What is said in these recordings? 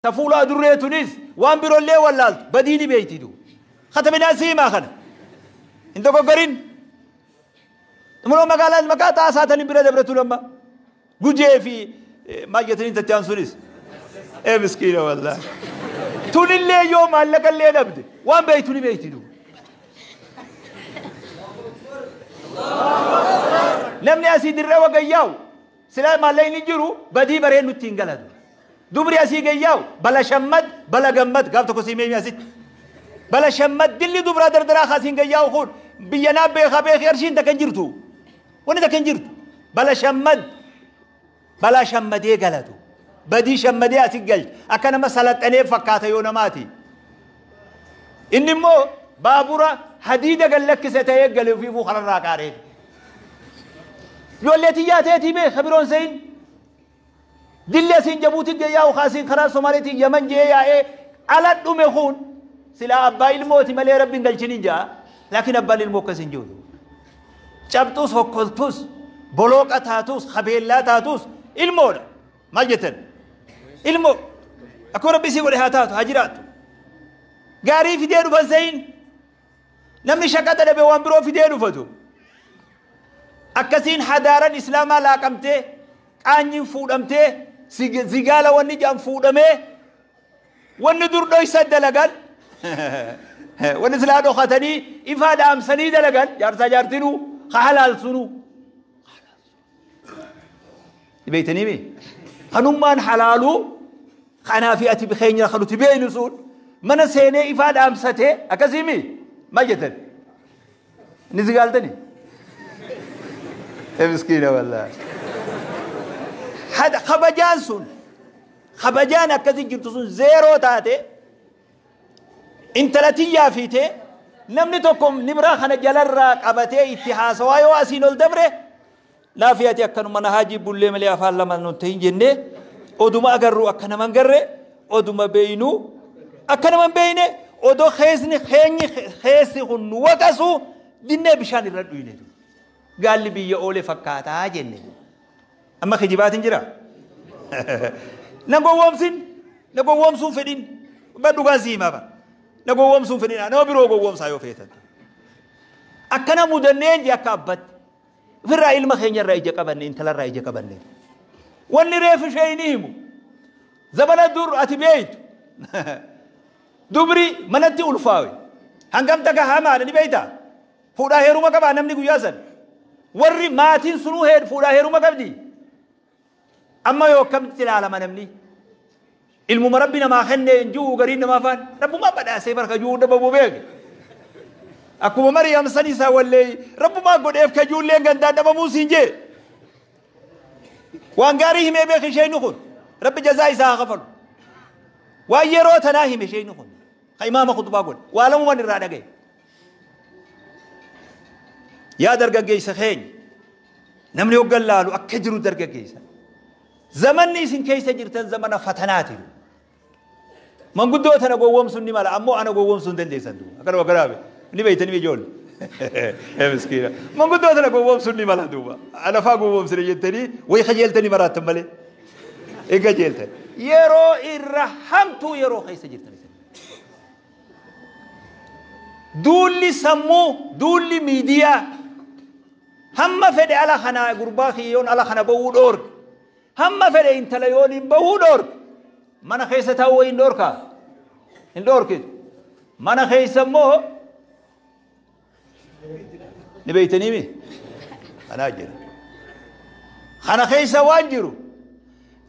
Ta fuula adurree tunis waan biroollee wallaaltu badii ni beeyti du. Khatabinaa siimaa kana. Hin dogoggorin. Muloo magaalaa maqaa xaasaa tani bira dabretu lamma. Gujee fi maal jettanii tattaan sunis. Ee miskiina wallaahi. Tunillee yoo maallaqa illee dhabde waan beeytu ni beeyti du. Namni asii dirree wagayyaa'u silaa maallaqni jiru badii baree nutti hin galatu. Dubri asii gayyaa'u bala shammad bala gammad gaaf tokko sii meemi asitti. Bala shammad dilli dubraa dardaraa kaasiin gayyaa'u kun biyya naa beekaa beekii arshiin takka hin jirtu. Wanni takka hin jirtu. Bala shammad balaa shammadee galatu. Badii shammadee asii galcha. Akka nama salaxanee fakkaata yoo namaati. Inni immoo baabura hadiida gad lakkise ta'ee gale ofiifuu kararraa qaaree. Ijoollee tiyyaa ta'eetii beeka biroon se'in. Dilli asiin Jabuutiin gayyaa'u kaasiin karaa Somaaliitiin Yaman jee yaa'ee ala dhume kun silaa abbaa ilmooti malee rabbiin galchiniin ja'a. Laakiin abbaan ilmoo akkas hin jiru. Cabxus hokkoltus bolooqa taatus habeellaa taatus ilmoodha. Maal jettan? Ilmoo akkuma rabbi isii godhe haa taatu haa jiraattu. Gaarii fidee dhufan se'in namni shaqaxa dhabe waan biroo fidee dhufatu. Akkasiin hadaaran islaamaa laaqamtee qaanyiin fuudhamtee zigaala wanni jedhan fuudhamee wanni dur dhoysa dalagan wanni silaa dhokatanii ifaa dhaamsanii dalagan jaarsaa jaartinuu ka halaalsunuu. Beeytanii mi? Kanummaan halaaluu kanaa fi ati keenya kan nuti beeynu sun mana seenee ifaa dhaamsatee akkasii mi? Maal jettan? Ni zigaaltani? Ee miskiina wallaahi. Kabajaan sun kabajaan akkasii jirtu sun zeeroo taate intala tiyyaa fiitee namni tokko nibraa kana jalarraa qabatee itti haasawaa yoo asiin ol dabre laafi ati akkanuma na haajii bullee malee afaan lama nun ta'in jennee oduma agarru akka nama hin garre oduma beeynu akka nama hin beeyne odoo keessni keenyi keessi kun nu waqasu dinnee bishaan irra dhuyne gaalli biyya oole fakkaataa jenne. Amma kijibaatiin jira. Na gowwoomsin na gowwoomsuun fedhin ba dhugaan si himaa bara na gowwoomsuun fedhin nama biroo gowwoomsaa yoo feetan. Akkana mudanneen jee akka abbatti. Ofirraa ilma keenyarraa ija qabanne intalarraa ija qabanne. Wanni reefu ishee hin himu. Zabana dur ati beeytu. Dubri manatti ulfaawe. Hangam takka hamaadha ni beeytaa? Fuudhaa heeruma qabaa namni guyyaa san. Warri maatiin sunuu fuudhaa heeruma qabdi. Amma yoo akkamitti ilaalama namni? Ilmuma rabbi namaa kenne hin jiru gariin namaa afaan. Rabbumaa badhaasee barka jiru dhabamuu beeke. Akkuma Mariyaam san isaa wallee rabbumaa godheef ka ijoolleen gandaan dhabamuu siin jee. Waan gaarii himee beeke isheen kun. Rabbi jazaa isaa haa kafalu. Waan yeroo tanaa hime isheen kun. Ka imaama khutbaa godhe. Waa lamuman irraa dhagaye. Yaa dargaggeessa keenya namni hoggan laalu akka jiru dargaggeessa. Zamanni isin keessa jirtan zamana fatanaati. Manguddoo tana gowwoomsuun ni mala ammoo ana gowwoomsuu hin dandeessan duuba. Akkanuma garaabe ni beeytanii ijoolle. Ee miskiina. Manguddoo tana gowwoomsuun ni mala duuba. Ana faa gowwoomsine jettanii wayi kajeeltanii maraattan malee. Hin kajeeltan. Yeroo irra hamtuu yeroo keessa jirtan isin. Duulli sammuu, duulli miidiyaa hamma fedhe ala kana gurbaa kiyyoon ala kana bahuu dhoorge. Hamma fedhe intala yoon hin bahuu dhoorge. Mana keessa taa'uu wayi hin dhoorkaa? Hin dhoorkitu. Mana keessa immoo ni beeytanii mi? Kanaa jira. Kana keessa waan jiru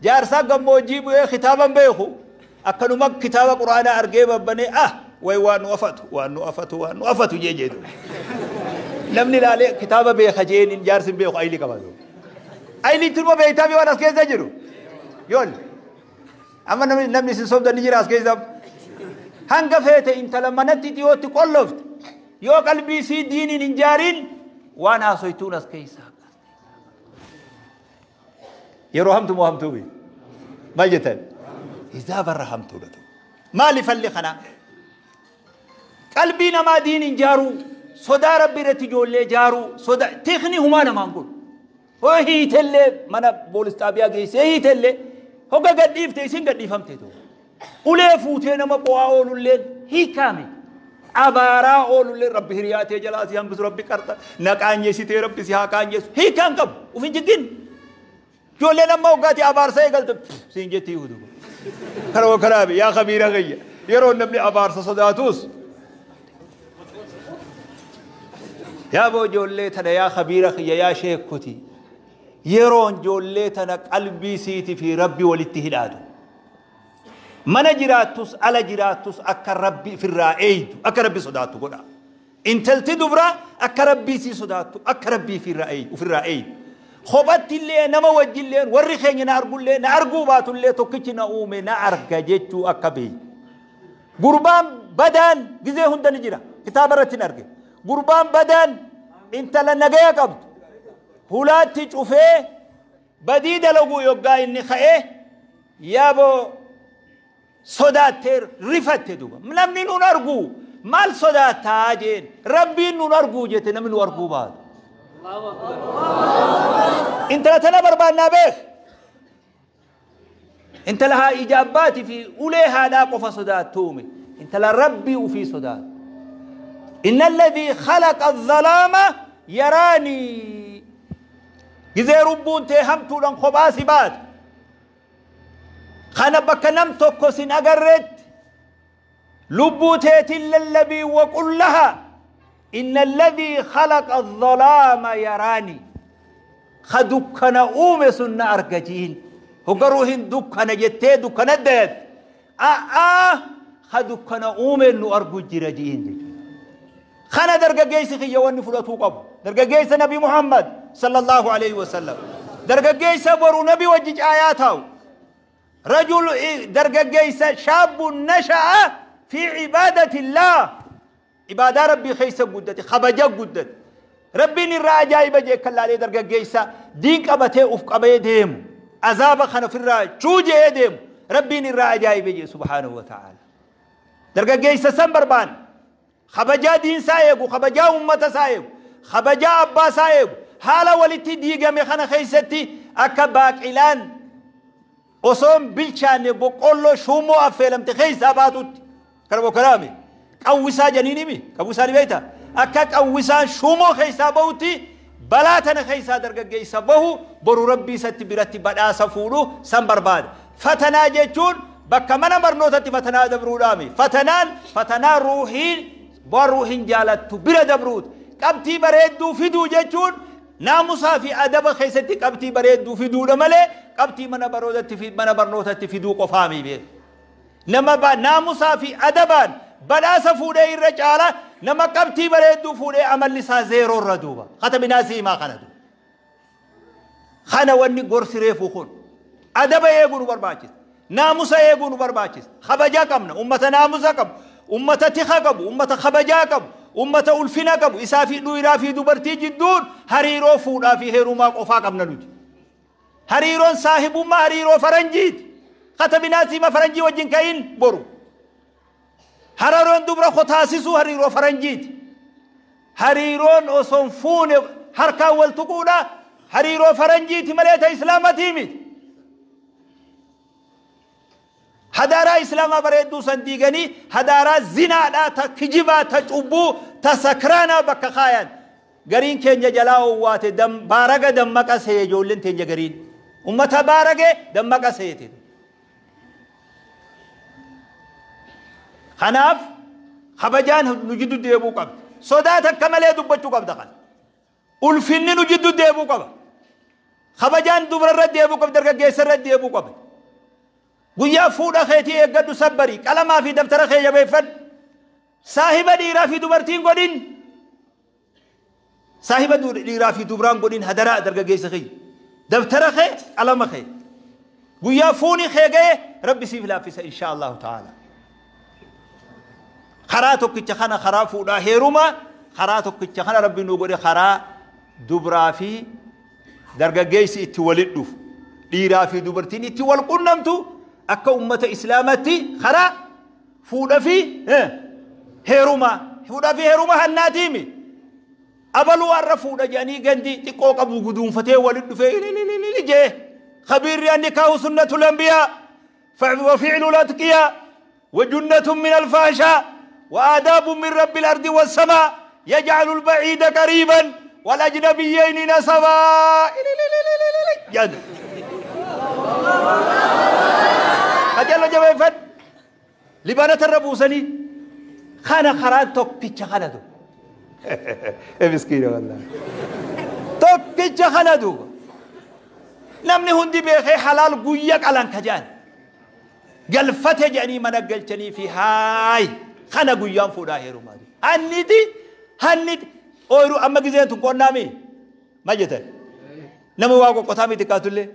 jaarsaa gammoojjii bu'ee kitaaban beeku akkanuma kitaaba quraanaa argee babbanee ah way waan nu afatu waan nu afatu waan nu afatu jee jedhu. Namni ilaalee kitaaba beeka jeen jaarsi hin beeku ayilii qaba. Ayilii turma beektaa waan as keessa jiru. Yoon amma namni isin sobdan ni jira as keessa. Hanga feete intala manatti dhiyootti qollofte yoo qalbii isii diiniin hin jaarin waan haasoytuun as keessa. Yeroo hamtu moo hamtuu bi? Maal jettan? Hizaaba irra hamtuudha ta'u. Maali falli kanaa? Qalbii namaa diiniin jaaruu, sodaa rabbi irratti ijoollee jaaruu, sodaa tikni humaa namaan godhu. Hoo hiitellee mana poolis xaabiyaa geessee hiitellee hogga gadhiifte isin gadhiifamte ta'u. Ulee fuutee nama qo'aa oolulleen hiikaa miti. Abaaraa oolulleen Rabbi hiriyaa tee jalaa si hambisu, Rabbi qarxa na qaanyeessitee Rabbi si haa qaanyeessu. Hiikaa hin qabu. Uf hin jiggin. Ijoolleen amma hoggaati abaarsa eegalte siin jetti hudu. Kana kanaafi yaa kabiira kiyya yeroo namni abaarsa sodaatus yaa boo ijoollee tana, yaa kabiira kiyya, yaa sheekoti, yeroon ijoollee tana qalbii siiti fi Rabbi walitti hidhaatu. Mana jiraattus ala jiraattus akka Rabbi ofirraa eeydu, akka Rabbi sodaattu godha. Intalti dubraa akka Rabbii sii sodaattu, akka Rabbii ofirraa eeydu. Kophatti illee, nama wajjillee, warri keenya na argullee na arguu baatullee, tokkichi na uume na arga jechuu akka beeytu. Gurbaan badaan gizee hunda ni jira. Kitaaba irratti hin arge. Gurbaan badaan intala nagaya qabdu hulaatti cufee badii dalaguu yoggaa inni ka'ee, yaaboo sodaattee rifatte duuba. Namni nun argu, maal sodaattaa jeen. Rabbiin nun arguu jette, namni nu arguu baatu. Intala tana barbaannaa beek. Intala haa ija abbaatii fi ulee haadhaa qofa sodaattuume. Intala Rabbii ufii sodaattu. إن الذي خلق الظلام يراني. Gizee rubbuun tee hamtuudhaan kophaa si baate. Kana bakka nam tokko sin agarreetti lubbuu teetiin lallabii, وقل لها إن الذي خلق الظلام يراني. Ka dukkana uume sun na arga jiin. Hoggaruu hin dukkana jettee dukkana dayat. A'aa, ka dukkana uume nu argu jira jiin jechuudha. Kana dargaggeessi kiyya wanni fudhatuu qabu. Dargaggeessa Nabi Muhammad صلى الله عليه وسلم. Dargaggeessa boru Nabi wajji caayaa taa'u. رجل dargaggeessa شاب نشأ في عبادة الله. Ibaadaa Rabbii keessa guddate, kabaja guddate. Rabbiin irraa ajaa'iba jee kan laalee dargaggeessa diin qabatee uf qabee deemu. Azaaba kana ofirraa cuujee deemu. Rabbiin irraa ajaa'iba jee سبحانه وتعالى. Dargaggeessa san barbaanne. Kabajaa diinsaa eegu, kabajaa uummata isaa eegu, kabajaa abbaa isaa eegu, haala walitti diigame kana keessatti akka baaqilaan osoo hin bilchaanne boqqolloo shuumoo affeelamte keessaa baatutti. Kana bokkaraame qawwisaa janiin himi, qawwisaa ni beekta. Akka qawwisaan shuumoo keessaa bahutti balaa tana keessaa dargaggeessa bahu, boru Rabbii isatti biratti badhaasa fuudhu san barbaada. Fatanaa jechuun bakka mana barnootatti fatanaa dabruudhaami. Fatanaan fatanaa ruuhiin waan ruuhiin jaalattu bira dabruuti. Qabxii bareedduu fiduu jechuun naamusaa fi adaba keessatti qabxii bareedduu fiduudha malee qabxii mana barnootatti fiduu qofaami beeku. Nama naamusaa fi adabaan badhaasa fuudhee irra caala nama qabxii bareedduu fuudhee amalli isaa zeeroo irra duuba. Katabinaa siimaa kana duuba. Kana wanni gorsi reefu kun adaba eeguu nu barbaachisa. Naamusa eeguu nu barbaachisa. Kabajaa qabna. Ummata naamusa qabu. Ummata tika qabu. Ummata kabajaa qabu. Ummata ulfina qabu. Isaa fi dhiiraa fi dubartii jidduun hariiroo fuudhaa fi heerumaa qofaa qabna nuti. Hariiroon saahibummaa hariiroo faranjiiti. Katabinaa siima faranjii wajjin ka'in boru. Hariiroon dubra kotaasisuu hariiroo faranjiiti. Hariiroon osoo hin fuune harkaan wal tuquudha hariiroo faranjiiti malee ta islaamatii miti. Hadaaraa islaamaa bareedduu san diiganii hadaaraa zinaadhaa, ta kijibaa, ta cubbuu, ta sakraanaa bakka kaayan. Gariin keenya jalaa owwaate, baaraga dammaqa see ijoolleen teenya gariin. Ummata baarage dammaqa seete. Kanaaf kabajaan nu jiddu deebuu qabdi. Sodaa takka malee dubbachuu qabda kana. Ulfinni nu jiddu deebuu qaba. Kabajaan dubra irra deebuu qabdi, dargaggeessa irra deebuu qaba. Guyyaa fuudha keetii eeggadhu, sabbarii qalamaa fi daftara kee jabeeffadhu. Saahiba dhiiraa fi dubartiin godhin. Saahiba dhiiraa fi dubraan godhin, hadaraa dargaggeessa kiyya. Daftara kee, qalama kee. Guyyaa fuuni kee ga'e Rabbi siif laaffisa إن شاء الله تعالى. Karaa tokkicha kana, karaa fuudhaa heerumaa, karaa tokkicha kana Rabbi nuu godhe, karaa dubraa fi dargaggeessi itti walit dhufu, dhiiraa fi dubartiin itti wal qunnamtu, akka ummata islaamatti karaa fuudha fi heerumaa. Fuudha fi heeruma hannaatiimi. Abaluu har'a fuudha jedhanii gandi xiqqoo qabu guduunfatee walit dhufee ilililili jee. Kabiirri النكاح سنة الأنبياء. وفعل الأتقياء وجنة من الفحشاء وآداب من رب الأرض والسماء يجعل البعيد قريبا والأجنبيين نسبا. جد أجل جبهة لبانة الربوسني خانا خران توك خانا مسكين والله توك خانا دو نمني هندي بخي حلال قويك على كجان قلفته جاني من قلتني في هاي خانا قويان فودا هيرو مادي هندي هندي أويرو أما جزين تكون نامي ما جتن نمو واقو قطامي تكاتله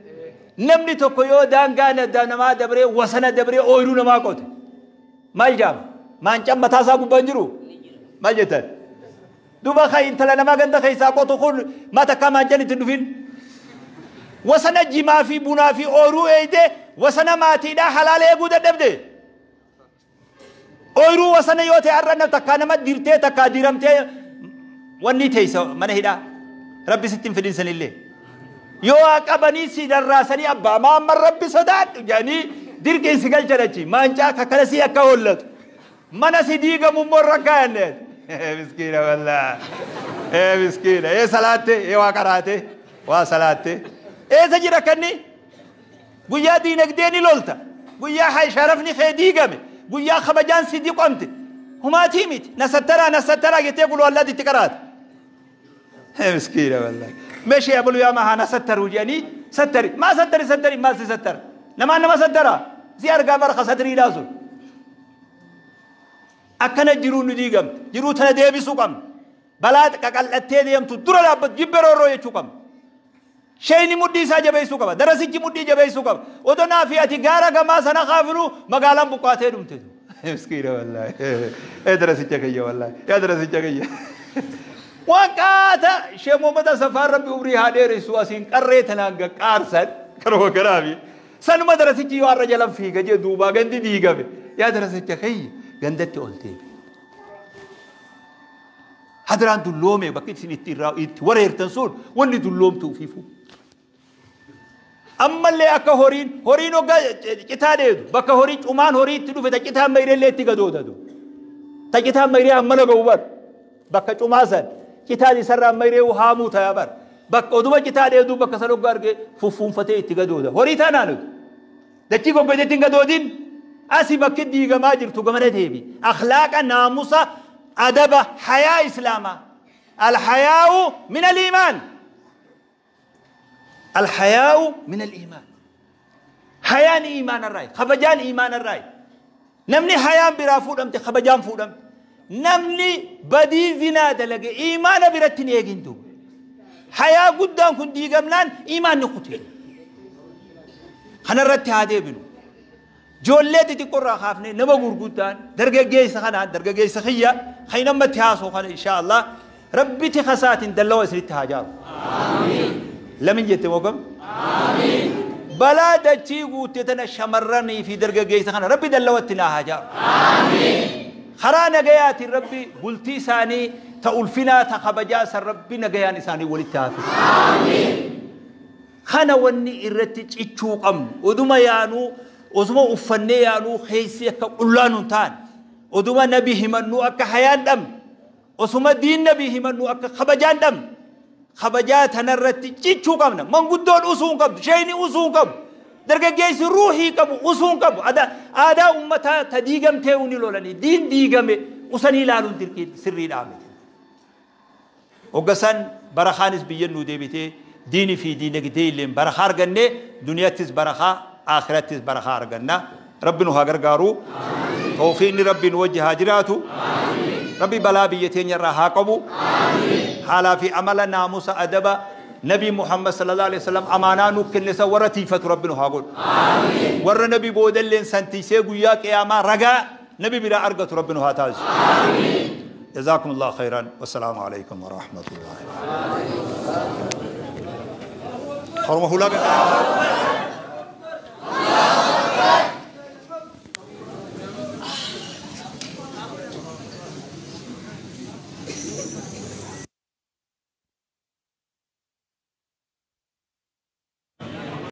نمني توكيو دانغانا دانما دبري وسنا دبري أويرو نما قوت ما الجام ما انجام متاسا بنجرو ما جتن دوبا خاي انت لنا ما غندا خاي ساقو تقول ما تكا ما انجاني تندفين وسنا جما في بنا في أورو ايده وسنا ماتي دا حلال ايغو دبده أورو وسنا يوتي أرنا تكا نما ديرتي تكا ديرمتي وني تيسو من هدا ربي ستين في دين الله يو أقبني سيد الراسني أبا ما أمر ربي صداد يعني ديركين سيقل جرأتي ما انجا ككلسي أكاولت ما نسي ممر ركان مسكينة والله إيه مسكينة إيه صلاتي إيه واقراتي وصلاتي إيه سجرا كني قويا دينك ديني لولتا قويا حي شرفني خيديقمي قويا خبجان سيدي قمتي هما تيمت نسترى نسترى يتقولوا الله دي تكرات مسكينة والله ماشي يا ابو يا ما انا ستر وجاني ستري ما ستري ستري ما ستر لما انا ما سترى زيار قبر خستري لازم اكن جيرو نديغم جيرو تنا ديبي سوقم بلاد ققلتي ديمتو درا لابد جبرورو يچوقم شيني مدي سا جبي سوقم درسي مدي جبي سوقم ودنا فياتي غارا غما سنا خافلو مغالم بقاته دمتو مسكينه والله اي درسي تكيه والله يا درسي تكيه وقاتا شمو مدى سفار ربي أمري هادير سواسين قريتنا قارسن كرو كرامي سن مدرسة جيو الرجل في جي دوبا غندي ديغا يا درسة كخي غندتي قلتي حضران دلومي بكيت سنتي رايت وريرتن سون وني دلوم توفيفو أما اللي أكا هورين هورينو كتا ديدو بكا هورين عمان هورين تدو فتا كتا ميري اللي تيغا دو تا كتا ميري أمنا بوبر بكا عماسن كتابي سر ميري وهامو تيابر بك أدوما كتابي أدو بك سلوك غارك فوفون فتي تيجا هوري تانا نود دتي كم بدي تيجا دودين أسي بك ديجا ما جرتو كمان تيبي أخلاق ناموسا أدب حياة إسلاما الحياء من الإيمان الحياء من الإيمان حياء إيمان الرأي خبجان إيمان الرأي نمني حياء برافود أمتي خبجان فودم نمني بدي زنا دلقي إيمان برتني يجندو حياة قدام كن ديغمنان إيمان نقتل خنا رتي هذه بنو جولتي تقرا خافني نما غرغوتان درجة جيس خنا درجة جيس خيا خينا ما تحاسو خنا إن شاء الله ربي تخسات دلوا سريت هاجار آمين لمن جت وقم آمين بلا دتشي قوتنا شمرني في درجة جيس خنا ربي دلوا تنا هاجار آمين خرانا جياتي ربي قلتي ساني تألفنا تخبجا سر ربي نجياني ساني ولتافي آمين خنا وني إرتج إتشوقم ودما يانو وزما أفني يانو خيسي كقولانو تان ودما نبي همنو أك حياة دم وزما دين نبي همنو أك خبجان دم خبجا تنرتج إتشوقمنا من قدون أسون قب شيني أسون قب درجة جيس روحي كم أسون كم هذا هذا أمتها تديجم تيوني لولاني دين ديجم أسني لالون تركي سري لامد وقسن برخانس بيجنو ديبتي ديني في دينك ديلين برخار جنة دنيا تس برخا آخرة تس برخار جنة ربنا هاجر قارو توفيني ربي نوجه هاجراته ربي بلا بيتين يراها قبو حالا في عمل ناموس أدبا نبي محمد صلى الله عليه وسلم أمانا نوكل نسا ورتيفة ربنا هاقول ور نبي بودلين سنتيسي قياك يا ما رجا نبي بلا أرقة ربنا هاتاز جزاكم الله خيرا والسلام عليكم ورحمة الله. حرمه لك.